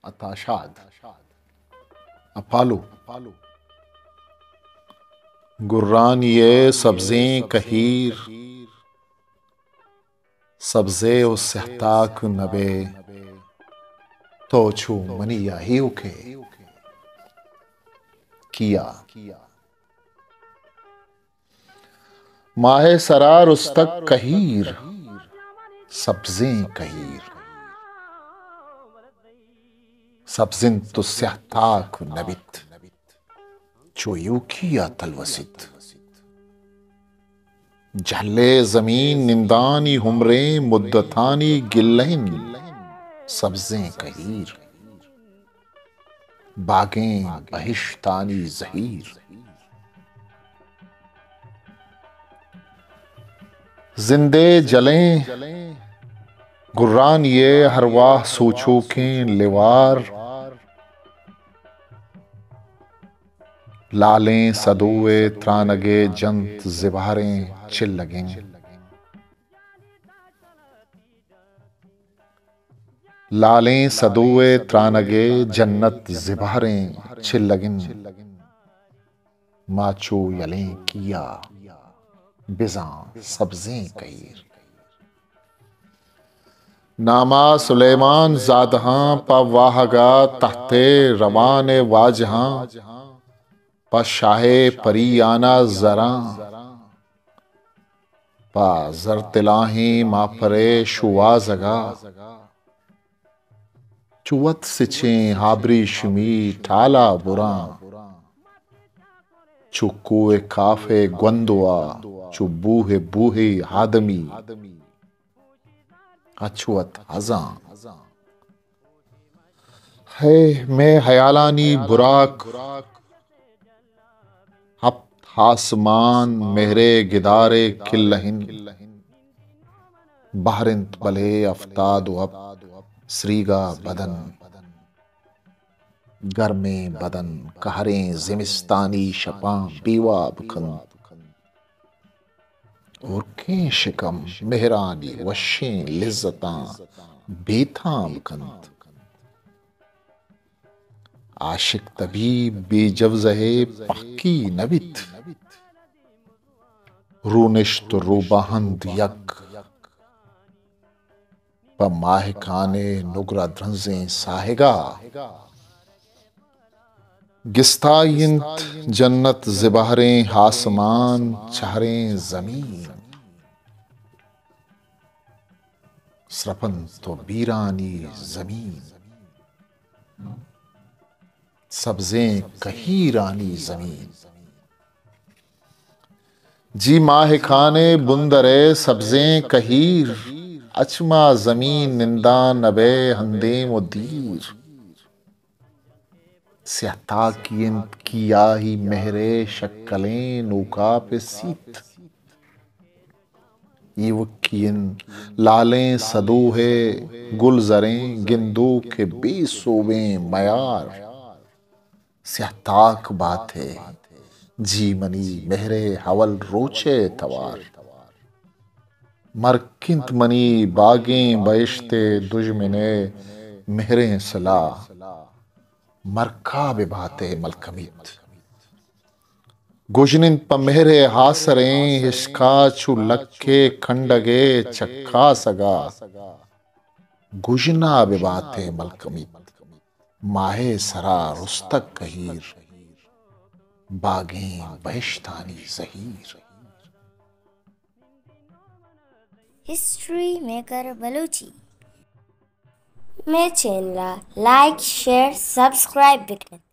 عطا شاد۔ اپالو۔ گرانی ءِ سبزیں کہیر، سبزے و سیاہ تاک نہ بئے، تو چو منی یا ایوک ئے کیا؟ ماہ ءِ سرا رستگ کہیر، سبزیں کہیر۔ سبز انت و سیاہ تاک نہ بیت، چو ایوکی ءَ تلوسیت۔ جہل ءِ زمین نندانی عمریں مدتانی گلہ انت، سبزیں کہیر۔ باگیں بہشتانی زہیر۔ زندے جلیں گرانی ءِ ہر واہ سوچوکیں لیوار، لالیں سدو ءِ ترانگ ءَ جنت زبہریں چلگیں۔ لالیں سدو ءِ ترانگ ءَ جنت زبہریں چلگ انت۔ ما چو یلیں کیا بزاں سبزیں کہیر۔ ناما سلیمان زادہاں پہ واہگا تحت ءِ روان ءِ واجہاں، پہ شاہ ءِ پریانا زراں، پہ زر تلاہیں ماپر ءِ شوہازگا، چو وت سچیں ابریشمی ٹالا براں، چو کوہ کاف ءِ گوندوا، چو بوہ بوہے آدمی، اچ وت ہزاں۔ ہے مئے ہیالانی براک، ہپت آسمان مہر ءِ گدار ءِ کلہ انت۔ بہر انت بلے ہفتاد و ہپت سریگا بدن۔ گرمیں بدن قہریں زمستانی شپاں بے واب کنت۔ ہورکیں شکم مہرانی وشیں لذتاں بے تام کنت۔ عاشق طبیب بے جوزہ ءِ پہکی نہ بیت۔ رونشت و روباہند یک، پہ ماہکان ءِ نگرہ درنزیں ساہگا۔ گستائی انت جنت زبہریں آسمان، چہریں زمین۔ سرپنت و بیرانی زمین، سبزیں کہیرانی زمین۔ جی ماہکان ءِ بندر ءِ سبزیں کہیر، اچ ما زمین نندان نہ بئے ہندیم و دیر۔ سیاہ تاکی انت کیاہی مہر ءِ شکلیں نوکاپ ءِ سیت۔ ایوکی انت لالیں سدوہ ءِ گلزریں گندوک ءِ بے سوبیں میار۔ سیاہ تاک بات ئے جی منی مہر ءِ اول روچ ءِ توار۔ مرک انت منی باگیں بہشت ءِ دژمن ءِ مہریں سلاہ۔ مرکا بہ بات ئے ملکمیت۔ گژن انت پہ مہر ءِ آسریں ہشکا چو لک ءِ کنڈگ ءِ چکاسگا۔ گژنا بہ بات ئے ملکمیت۔ ماہ ءِ سرا رستگ کہیر، باگیں بہشتانی زہیر۔ ہسٹری میکر بلوچی۔ مئے چینل ءَ لائک، شیئر، سبسکرائب بکن ات۔